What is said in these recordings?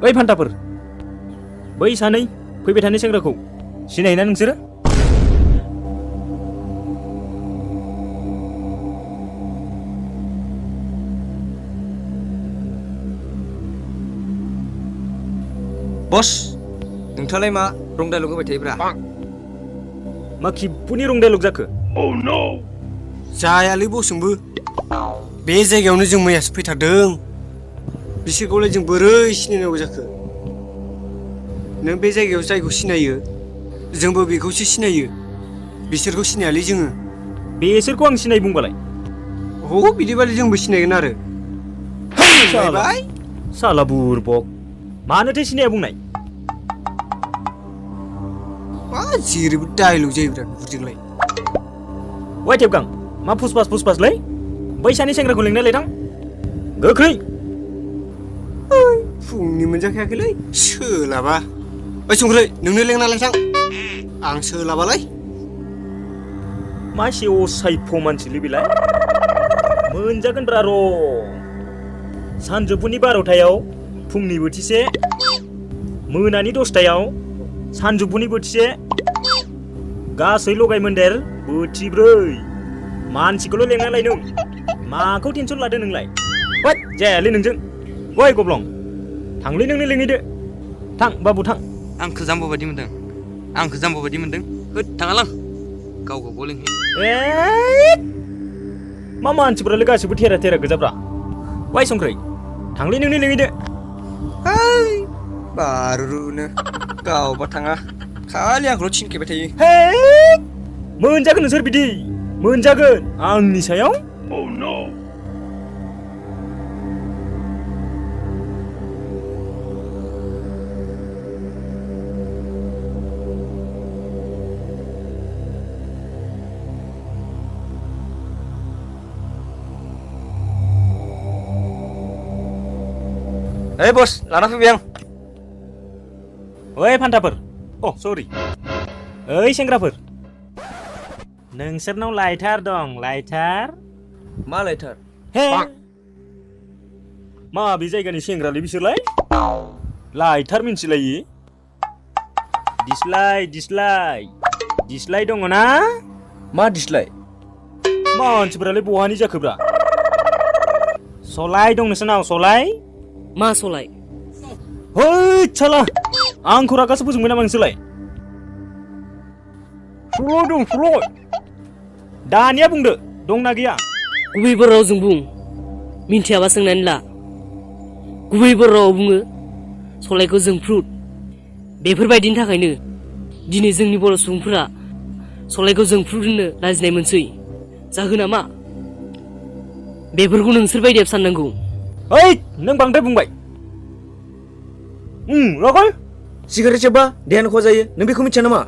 ओइ फान्थाफोर बै सानै फैबाय थानाय सेंग्राखौ सिनायोना नोंसोरो? बस नोंथाङालाय मा रं डायलग होबाय थायोब्रा? मा खिबुनि रं डायलग जाखो? जायालै बसजोंबो बे जायगायावनो जों मैयासो फैथारदों बिसोरखौलाय जों बोरै सिनायनांगौ जाखो? नों बे जायगायाव जायखौ सिनायो जोंबो बेखौसो सिनायो बिसोरखौ सिनायालै जोङो। बेसोरखौ आं सिनाय बुंबालाय? बिदिबालाय जोंबो सिनायगोन आरो। साला बुरबक मानोथो सिनाया बुंनाय? मा जेरैबो डायलग जायोब्रा बिदिजोंलाय। वाइ टेबगां मा फुसफासलै? बै सानै सेंग्राखौ लिंनायलाय थां गोख्रै। फुंनि मोनजाखायाखैलै सोलाबा। ओइ संख्रै नोंनो लेंनालाय थां आं सोलाबालाय। मा सेव साइफ मानसिलै बेलाय? मोनजागोनब्रा र'। सानजौफुनि 12टायाव फुंनि बोथिसे, मोनानि 10टायाव सानजौफुनि बोथिसे, गासै लगाय मोन्देर बोथिब्रै। मानसिखौल' लेंनालाय नों माखौ टेनसन लादो नोंलाय? होद जायालै नोंजों। वै गब्लं थांलै नोंनो लिंहैदो। थां बाबु थां। आंखो जाम्बा बायदि मोनदों। होद थाङालां गाव लिंहै। मा मानसिफोरालाय गासिबो थेरा गोजाब्रा। वाइ संख्रै थांलै नोंनो लिंहैदो। बारुरुनो गावबा थाङा खालि आंखौल' थिनखेबाय थायो। मोनजागोन नोंसोर बिदि मोनजागोन आंनि सायाव। ओइ बस लाना फैबाय आं। ओइ फान्थाफोर सरि ओइ सेंग्राफोर नोंसोरनाव लाइटार दं? लाइटार मा लाइटार? हे मा बे जायगानि सेंग्रालै बिसोरलाय लाइटार मिन्थिलायि। दिस्लाय दङ ना? मा दिस्लाय? मानसिफोरालाय बहानि जाखोब्रा? सलाय दं नोंसोरनाव? सलाय मा सलाय? है साला आंखौ रागासो फोजोंबाय नामा नोंसोरलाय? सलाय दं सलाय। दानिया बुंदो दंना गैया? गुबै बर' रावजों बुं मिन्थियाबा सोंनानै ला। गुबै बर' रावाव बुङो सलायखौ जोंफ्रुद। बेफोरबायदिनि थाखायनो दिनै जोंनि बर' सुबुंफोरा सलायखौ जोंफ्रुद होननो लाजिनाय मोनसै। जाहोना मा? बेफोरखौ नोंसोर बायदिया साननांगौ। ओइ नों बांद्राय बुंबाय। लगाय सिगारेट सोबबा देहानो खहा जायो नों बेखौ मिथिया नामा?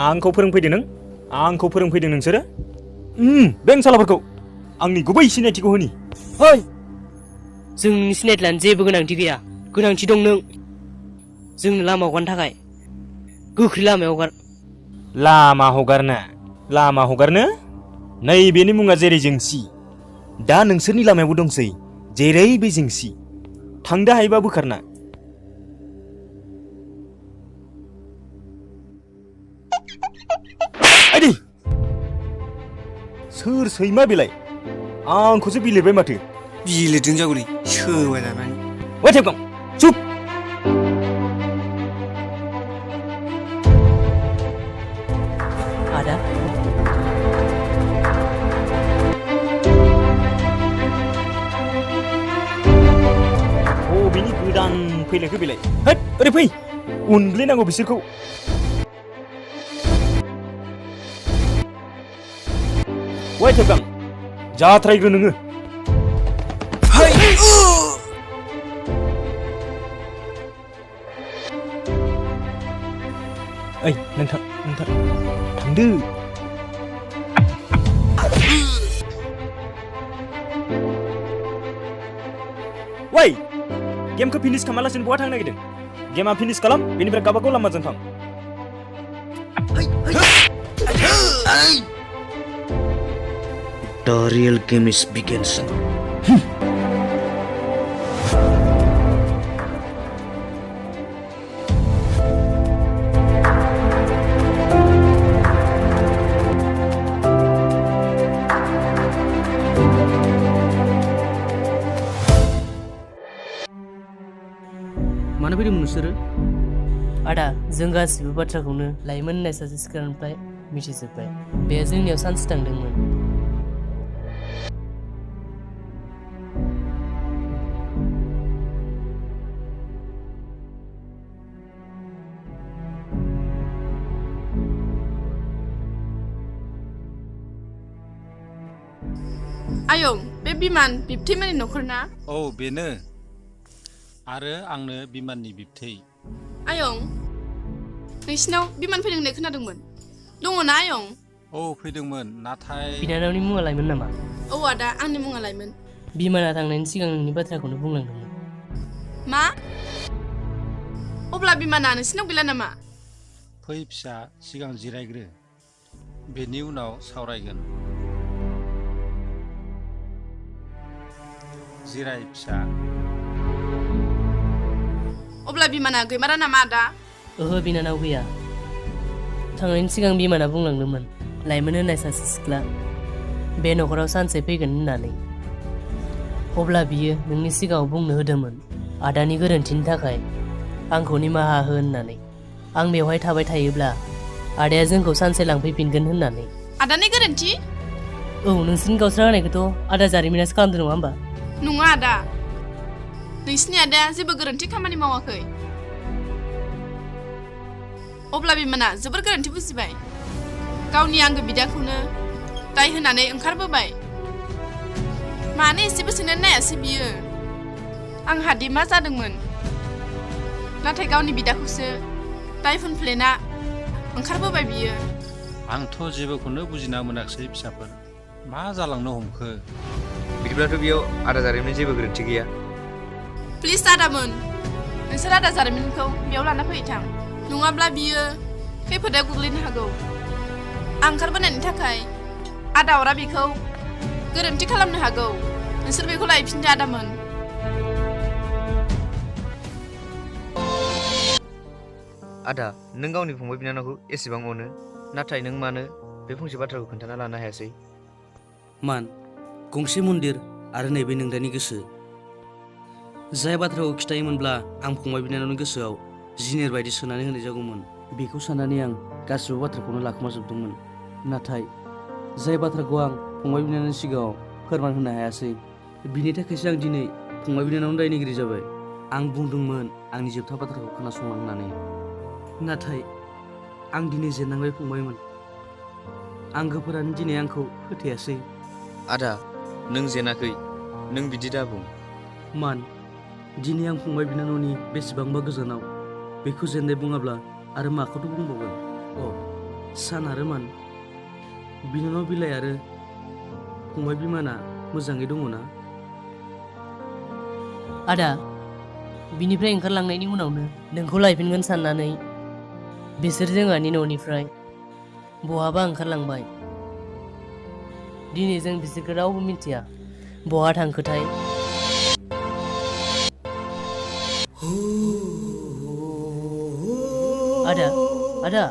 आंखौ फोरोंफैदों नोंसोरो? बें सालाफोरखौ आंनि गुबै सिनायथिखौ होनि। जोंनि सिनायथि लानो जेबो गोनांथि गैया। गोनांथि दं नों। जोंनो लामा हगारनो थाखाय गोख्रै लामायाव हगार। लामा हगारनो? नैबेनि मुङा जेरै जेंसि। दा नोंसोरनि लामायावबो दंसै जेरै बे जेंसि। थांदो हायोबा बोखारना। आइदि सोर सैमा बेलाय? आंखौसो बिलिरबाय माथो। बिलिरदों जागौलै सोबाय लानानै। वाइ टेबगां चुप। आदा बिनि गोदान फैलायखो बेलाय? होद ओरै फै उनग्लिनांगौ बिसोरखौ। वाइ टेबगां जाथ्रायग्रो नोङो। ओइ नोंथां थांदो। वाइ गेमखौ फिनिश खालामालासिनो बहा थांनो नागिरदों? गेमा फिनिश खालाम बेनिफ्राय गावबागाव लामाजों थां। The real game is begins now. मानो फैदोंमोन नोंसोरो? आदा जों गासिबो बाथ्राखौनो लाइमोन होननाय सासे सिख्लानिफ्राय मिथिजोब्बाय। बे जोंनियाव सानसे थांदोंमोन। आयं बे बिमान बिबथैमोननि न'खर ना? औ बेनो आरो आंनो बिमाननि बिबथै। आयं नोंसिनाव बिमान फैदों होननाय खोनादोंमोन, दङ ना आयं? औ फैदोंमोन नाथाय बिनानावनि मुङा लाइमोन नामा? औ आदा आंनि मुङा लाइमोन। बिमाना थांनायनि सिगां नोंनि बाथ्राखौनो बुंलांदोंमोन। मा? अब्ला बिमाना नोंसिनाव गैला नामा? फै फिसा सिगां जिरायग्रो, बेनि उनाव सावरायगोन। जिराय फिसा। अब्ला बिमाना गैमारा नामा आदा? ओहो बिनानाव गैया। थांनायनि सिगां बिमाना बुंलांदोंमोन लाइमोन होननाय सासे सिख्ला बे न'खराव सानसे फैगोन होननानै। अब्ला बियो नोंनि सिगाङाव बुंनो होदोंमोन आदानि गोरोन्थिनि थाखाय आंखौ निमाहा हो होननानै। आं बेवहाय थाबाय थायोब्ला आदाया जोंखौ सानसे लांफैफिनगोन होननानै। आदानि गोरोन्थि? औ नोंसोरनि गावस्रा होनायखौथ' आदा जारिमिनासो खालामदों नङा होमबा? नङा आदा, नोंसिनि आदाया जेबो गोरोन्थि खामानि मावाखै। अब्ला बिमाना जोबोर गोरोन्थि बुजिबाय। गावनि आंगो बिदाखौनो दाय होनानै ओंखारबोबाय। मानो एसेबो सोंनानै नायासै बियो? आंहा दि मा जादोंमोन, नाथाय गावनि बिदाखौसो दाय फुनफ्लेना ओंखारबोबाय बियो। आंथ' जेबोखौनो बुजिना मोनाखिसै फिसाफोर, मा जालांनो हमखो? बिदिब्लाथ' बेयाव आदा जारिमिननि जेबो गोरोन्थि गैया। प्लिज आदामोन, नोंसोर आदा जारिमिनखौ बेयाव लाना फैथां, नङाब्ला बियो खैफोदाव गोग्लैनो हागौ। आं ओंखारबोनायनि थाखाय आदा अरा बेखौ गोरोन्थि खालामनो हागौ। नोंसोर बेखौ लायफिनदो आदामोन। आदा नों गावनि फंबाय बिनानावखौ एसेबां अनो, नाथाय नों मानो बे फंसे बाथ्राखौ खोन्थाना लानो हायासै? मान गंसे मन्दिर आरो नैबे नोंदानि गोसो। जाय बाथ्राखौ खिथायोमोनब्ला आं फंबाय बिनानावनि गोसोआव जिनिर बायदि सोनानै होनाय जागौमोन। बेखौ साननानै आं गासिबो बाथ्राखौनो लाखोमाजोबदोंमोन। नाथाय जाय बाथ्राखौ आं फंबाय बिनानावनि सिगाङाव फोरमान होनो हायासै, बिनि थाखायसो आं दिनै फंबाय बिनानावनि दायनिगिरि जाबाय। आं बुंदोंमोन आंनि जोबथा बाथ्राखौ खोनासंलां होननानै, नाथाय आं दिनै जेननांबाय फंबायमोन। आंगोफोरानो दिनै आंखौ फोथायासै। आदा नों जेनाखै, नों बिदि दाबुं। मान दिनै आं फंबाय बिनानावनि बेसेबांबा गोजानाव, बेखौ जेननाय बुङाब्ला आरो माखौथ' बुंबावगोन। अ सान आरो मान, बिनानाव बिलाइ आरो फंबाय बिमाना मोजाङै दङ ना? आदा बिनिफ्राय ओंखारलांनायनि उनावनो नोंखौ लायफिनगोन साननानै बिसोर जोंहानि न'निफ्राय बहाबा ओंखारलांबाय। दिनै जों बिसोरखौ रावबो मिथिया बहा थांखोथाय। आदा आदा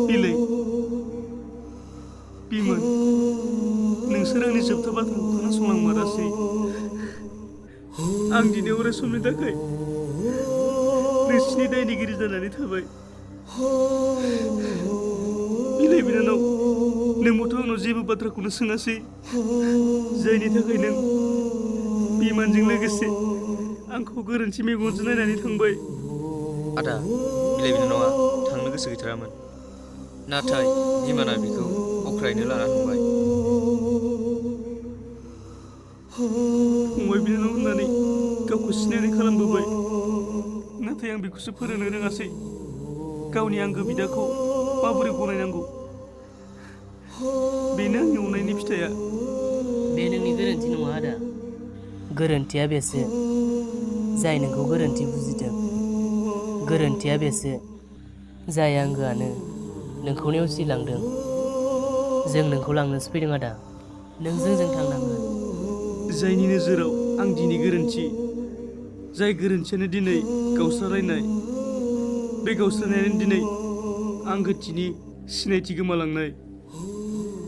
बिलाइ बिमोन, नोंसोर आंनि जोबथा बाथ्राखौ खोनासंलांमारासै। आं दिनै अराय समनि थाखाय नोंसिनि दायनिगिरि जानानै थाबाय। बिलाइ बिनानाव, नोंबोथ' आंनाव जेबो बाथ्राखौनो सोङासै, जायनि थाखाय नों बिमानजों लोगोसे आंखौ गोरोन्थि मेगनजों नायनानै थांबाय। आदा बिलाइ बिनानावा थांनो गोसो गैथारामोन, नाथाय बिमाना बिखौ अख्रायैनो लाना थांबाय। फंबाय बिनानाव होननानै गावखौ सिनायनाय खालामबोबाय, नाथाय आं बेखौसो फोरोंनो रोङासै गावनि आंगो बिदाखौ माबोरै गनायनांगौ। बेनो आंनि अननायनि फिथाइया। बे नोंनि गोरोन्थि नङा आदा, गोरोन्थिया बेसो जाय नोंखौ गोरोन्थि बुजिदों। गोरोन्थिया बेसो जाय आंगोआनो नोंखौ नेवसिलांदों। जों नोंखौ लांनोसो फैदों आदा, नों जोंजों थांनांगोन। जायनि नोजोराव आं दिनै गोरोन्थि, जाय गोरोन्थियानो दिनै गावस्रालायनाय, बे गावस्रानायानो दिनै आंगोथिनि सिनायथि गोमालांनाय।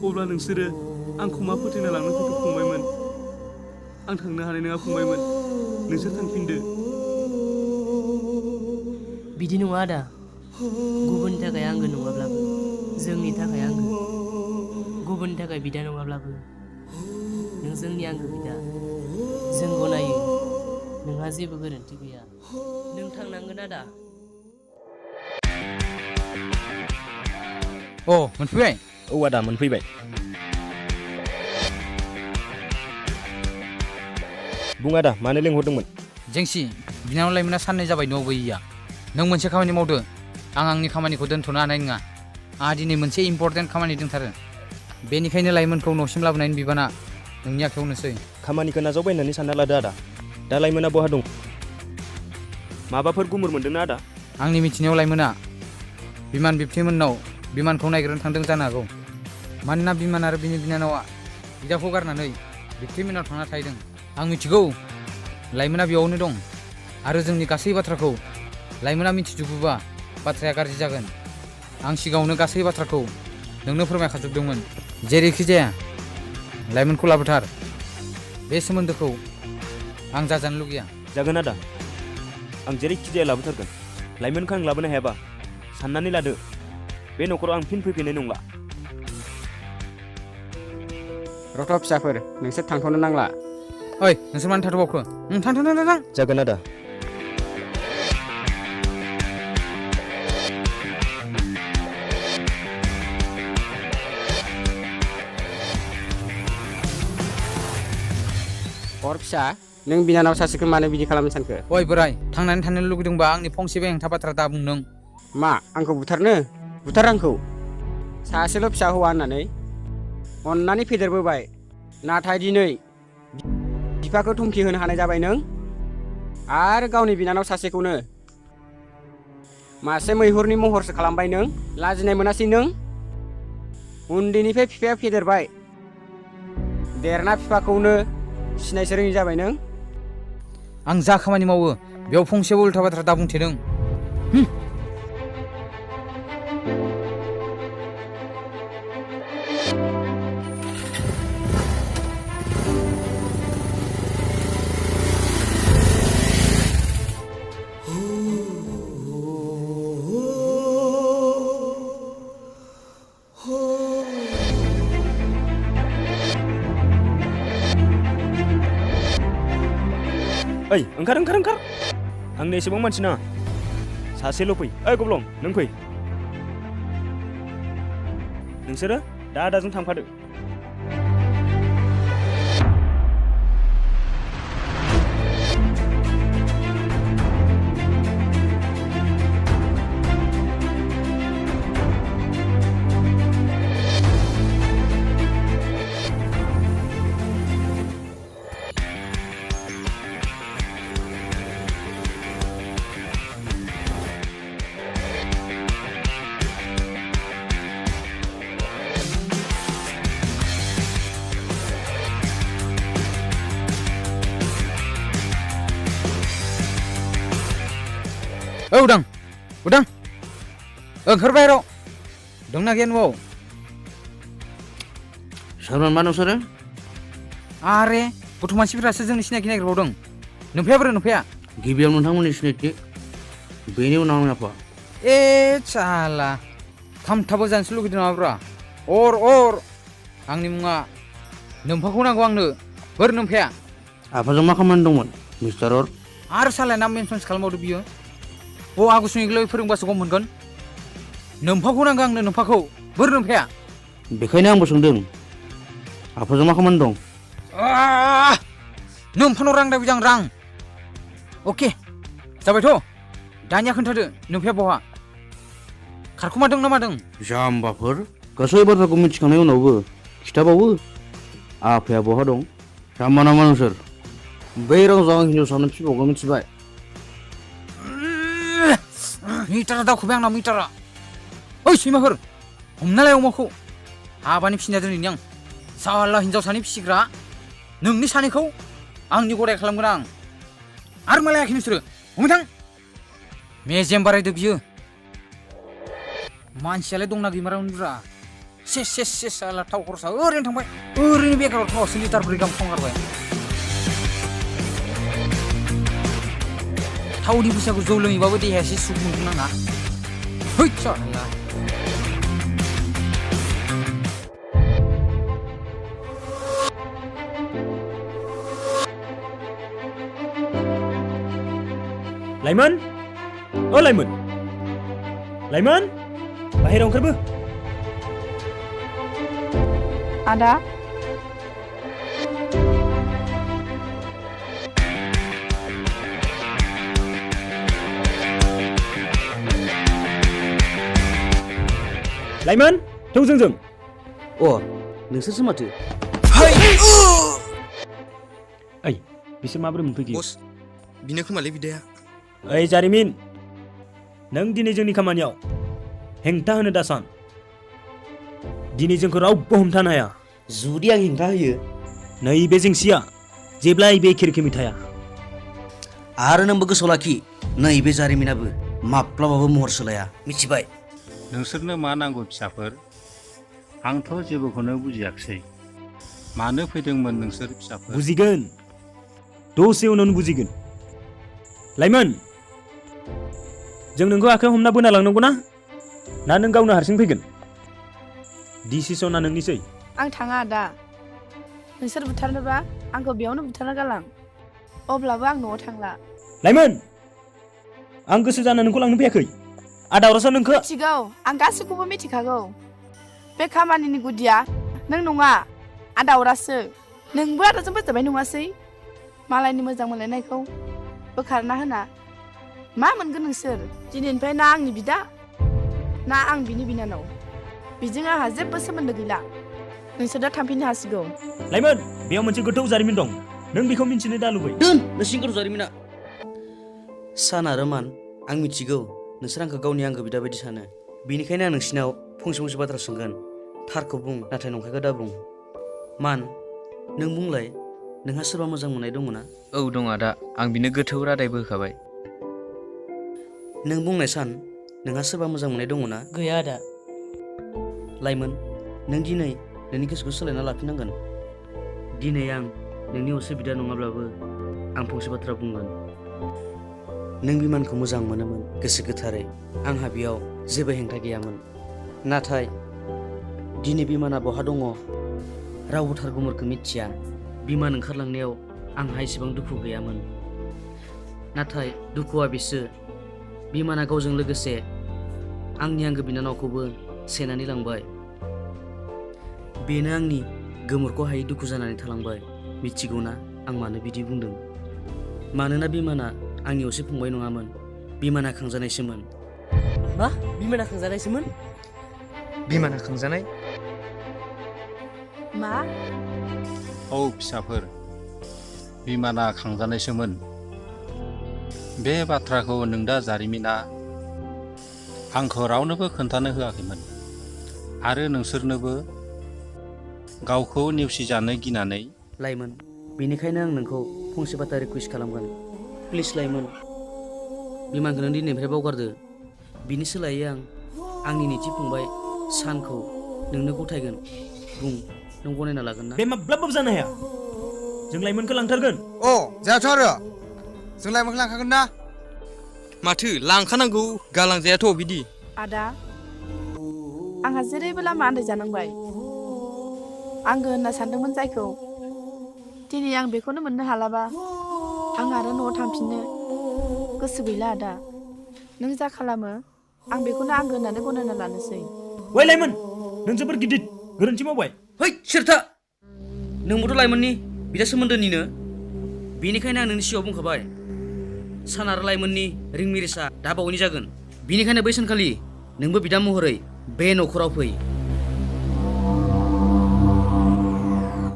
अब्ला नोंसोरो आंखौ मा फोथायना लांनो फैखो फंबायमोन? आं थांनो हानाय नङा फंबायमोन नोंसोर थांफिनदो बिदि नङा आदा गुबुननि थाखाय आंगो नङाब्लाबो जोंनि थाखाय आंगो गुबुननि थाखाय बिदा नङाब्लाबो नों जोंनि आंगो बिदा जों गनायो नोंहा जेबो गोरोन्थि गैया नों थांनांगोन आदा मोनफैबाय औ आदा मोनफैबाय बुं आदा मानो लेंहरदोंमोन जेंसि बिनानाव लाइमोना साननै जाबाय न'आव गैयैया नों मोनसे खामानि मावदो आं आंनि खामानिखौ दोनथ'नो हानाय नङा आंहा दिनै मोनसे इम्पर्टेन्ट खामानि दंथारो बेनिखायनो लाइमोनखौ न'सिम लाबोनायनि बिबाना नोंनि आखायावनोसै खामानिखौ नाजावबाय होननानै सानना लादो आदा दा लाइमोना बहा दं माबाफोर गुमुर मोनदोंना आदा आंनि मिथिनायाव लाइमोना बिमान बिबथैमोननाव बिमानखौ नायग्रोनो थांदों जानो हागौ मानोना बिमान आरो बिनि बिनानावा बिदाखौ गारनानै बिबथैमोननाव थांना थाहैदों आं मिथिगौ लाइमोना बेयावनो दं आरो जोंनि गासै बाथ्राखौ लाइमोना मिथिजोबोबा बाथ्राया गाज्रि जागोन आं सिगाङावनो गासै बाथ्राखौ नोंनो फोरमायखाजोबदोंमोन जेरैखि जाया लाइमोनखौ लाबोथार बे सोमोन्दोखौ आं जाजानो लुगैया जागोन आदा आं जेरैखि जाया लाबोथारगोन लाइमोनखौ आं लाबोनो हायाबा साननानै लादो बे न'खराव आं फिन फैफिननाय नंला रथ' फिसाफोर नोंसोर थांथ'नो नांला ओइ नोंसोर मानो थाथ'बावखो थां जागोन आदा हर फिसा नों बिनानाव सासेखौ मानो बिदि खालामनो सानखो ओइ बोराय थांनानै थानो लुगैदोंबा आंनि फंसेबो हेंथा बाथ्रा दा बुं नों मा आंखौ बुथारनो बुथार आंखौ सासेल' फिसा हौवा होननानै अननानै फेदेरबोबाय नाथाय दिनै बिफाखौ धमकि होनो हानाय जाबाय नों आरो गावनि बिनानाव सासेखौनो मासे मैहुरनि महरसो खालामबाय नों लाजिनाय मोनासै नों उन्दैनिफ्राय बिफाया फेदेरबाय देरना बिफाखौनो सिनायनो रोङि जाबाय नों आं जा खामानि मावो बेयाव फंसेबो उल्था बाथ्रा दा बुंथे नों ओइ ओंखार आंनो एसेबां मानसि नाङा सासेल' फै ओइ गब्लं नों फै नोंसोरो दा आदाजों थांफादो उदां ओंखार बाहेराव दंना गैया न'आव सोरमोन मा नोंसोरो आरे गथ' मानसिफोरासो जोंनि सिनायखि नागिरबावदों नुफैया बोरो नुफैया गिबियाव नोंथांमोननि सिनायथि बेनि उनाव आंनि आफा ए चाला खामथाबो जानोसो लुगैदों नामाब्रा अर आंनि मुङा नोम्फाखौ नांगौ आंनो बोर नोम्फाया आफाजों मा खामानि दंमोन मिस्टार अर आरो सालाय नाम मेनसन्स खालामबावदो बियो आगुसुनिखौल' फोरोंबासो गम मोनगोन नोम्फाखौ नांगौ आंनो नोम्फाखौ बोर नोम्फाया बेखायनो आंबो सोंदों आफाजों मा खामानि दं नोम्फानाव रां दाबि आं रां अके जाबायथ' दानिया खोन्थादो नोम्फाया बहा खारखुमादों ना मादों जाम्बाफोर गासै बाथ्राखौ मिथिखांनायनि उनावबो खिथाबावो आफाया बहा दं जाम्बा नामा नोंसोर बै रावजों आं हिन्जावसानो फिबावगोन मिथिबाय मिटारा दावखोबाय आंना मिटारा ओइ सैमाफोर हमनालाय अमाखौ हाबानि फिसिना दोनैनि आं साला हिन्जावसानि फिसिग्रा नोंनि सानैखौ आंनि गदाय खालामगोन आं आरो मा लायाखै नोंसोरो हमै थां मेजेम बारायदो बियो मानसियालाय दंना गैमारामोनब्रा सेस साला थाव खरसा ओरैनो थांबाय ओरैनो बेगाराव थावासो लिटार 4 गाहाम संगारबाय थावनि फैसाखौ जौ लोङैबाबो देहाया एसे सुख मोनगोन है साला लाइमोन ओ लाइमोन लाइमोन बाहेरायाव ओंखारबो आदा लाइमोन थौ जोंजों अ नोंसोरसो माथो ओइ बिसोर माबोरै मोनफैखो बस बिनो खोमालै बिदाया ओइ जारिमिन नों दिनै जोंनि खामानियाव हेंथा होनो दासान दिनै जोंखौ रावबो हमथानो हाया जुदि आं हेंथा होयो नैबे जेंसिया जेब्लायबो एखे रोखोमै थाया आरो नोंबो गोसोआव लाखि नैबे जारिमिनाबो माब्लाबाबो महर सोलाया मिथिबाय नोंसोरनो मा नांगौ फिसाफोर आंथ' जेबोखौनो बुजियाखिसै मानो फैदोंमोन नोंसोर फिसाफोर बुजिगोन दसे उनावनो बुजिगोन लाइमोन जों नोंखौ आखायाव हमना बोना लांनांगौ ना नों गावनो हारसिं फैगोन डिसिसना नोंनिसै आं थाङा आदा नोंसोर बुथारनोबा आंखौ बेयावनो बुथारना गालां अब्लाबो आं न'आव थांला लाइमोन आं गोसो जाना नोंखौ लांनो फैयाखै आदावरासो नोंखौ मिथिगौ आं गासैखौबो मिथिखागौ बे खामानिनि गुदिया नों नङा आदावरासो नोंबो आदाजों बोजाबाय नङासै मालायनि मोजां मोनलायनायखौ बोखारना होना मा मोनगोन नोंसोर दिनैनिफ्राय ना आंनि बिदा ना आं बिनि बिनानाव बिजों आंहा जेबो सोमोन्दो गैला नोंसोर दा थांफिननो हासिगौ लाइमोन बेयाव मोनसे गोथौ जारिमिन दं नों बेखौ मिन्थिनो दा लुबै दोन नोंसिनि गोथौ जारिमिना सान आरो मान आं मिथिगौ नोंसोर आंखौ गावनि आंगो बिदा बायदि सानो बेनिखायनो आं नोंसिनाव फंसे बाथ्रा सोंगोन थारखौ बुं नाथाय नंखायखौ दा बुं मान नों बुंलाय नोंहा सोरबा मोजां मोननाय दङ ना औ दं आदा आं बिनो गोथौ रादायबो होखाबाय नों बुंनाय सान नोंहा सोरबा मोजां मोननाय दङ ना गैया आदा लाइमोन नों दिनै नोंनि गोसोखौ सोलायना लाफिननांगोन दिनै आं नोंनि असे बिदा नङाब्लाबो आं फंसे बाथ्रा बुंगोन नों बिमानखौ मोजां मोनोमोन गोसो गोथारै आंहा बेयाव जेबो हेंथा गैयामोन नाथाय दिनै बिमाना बहा दङ रावबो थार गुमुरखौ मिथिया बिमान ओंखारलांनायाव आंहा एसेबां दुखु गैयामोन नाथाय दुखुआ बिसो बिमाना गावजों लोगोसे आंनि आंगो बिनानावखौबो सेनानै लांबाय बेनो आंनि गोमोरखौ हायै दुखु जानानै थालांबाय मिथिगौ ना आं मानो बिदि बुंदों मानोना बिमाना आंनि असे फंबाय नङामोन बिमाना खांजानायसोमोन मा बिमाना खांजानायसोमोन बिमाना खांजानाय मा औ फिसाफोर बिमाना खांजानायसोमोन बे बाथ्राखौ नों दा जारिमिना आंखौ रावनोबो खोन्थानो होआखैमोन आरो नोंसोरनोबो गावखौ नेवसिजानो गिनानै लाइमोन बेनिखायनो आं नोंखौ फंसे बाथ्रा रिकुवेस्ट खालामगोन प्लिज लाइमोन बिमानखौ नों दिनैनिफ्राय बावगारदो बिनि सोलायै आं आंनि नैथि फंबाय सानखौ नोंनो गथायगोन बुं नों गनायना लागोन ना बे माब्लाबाबो जानो हाया जों लाइमोनखौ लांथारगोन अ जायाथ' आरो जों लाइमोनखौ लांखागोन ना माथो लांखानांगौ गालांजायाथ' बिदि आदा आंहा जेरैबो लामा आन्दायजानांबाय आंगो होनना सानदोंमोन जायखौ दिनै आं बेखौनो मोननो हालाबा आं आरो न'आव थांफिननो गोसो गैला आदा नों जा खालामो आं बेखौनो आंगो होननानै गनायना लानोसै वै लाइमोन नों जोबोर गिदिर गोरोन्थि मावबाय है सोरथा नोंबोथ' लाइमोननि बिदा सोमोन्दोनिनो बेनिखायनो आं नोंनि सिगाङाव बुंखाबाय सान आरो लाइमोननि रिं मिरिसा दा बावैनो जागोन बेनिखायनो बै सानखालि नोंबो बिदा महरै बे न'खराव फै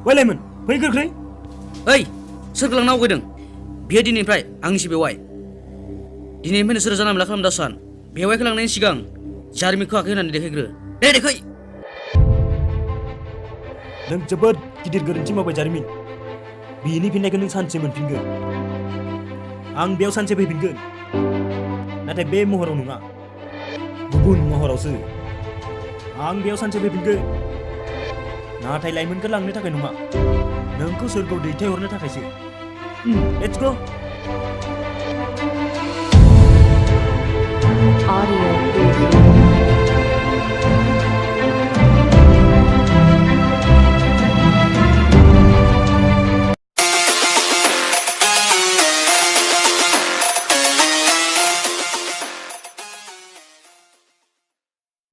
वै लाइमोन फै गोख्रै ओइ सोरखौ लांना आवगायदों बियो दिनैनिफ्राय आंनिसो बेवाइ दिनैनिफ्राय नोंसोरो जानला मोनला खालामदा सान बेवाइखौ लांनायनि सिगां जारिमिनखौ आखाइ होनानै देखायग्रो दे देखाय नों जोबोद गिदिर गोरोन्थि मावबाय जारिमिन बिनि फिननायखौ नों सानसे मोनफिनगोन आं बेयाव सानसे फैफिनगोन नाथाय बे महराव नङा गुबुन महरावसो आं बेयाव सानसे फैफिनगोन नाथाय लाइमोनखौ लांनो थाखाय नङा नोंखौ सोरगोआव दैथायहरनो थाखायसो लेट्स गो Audio.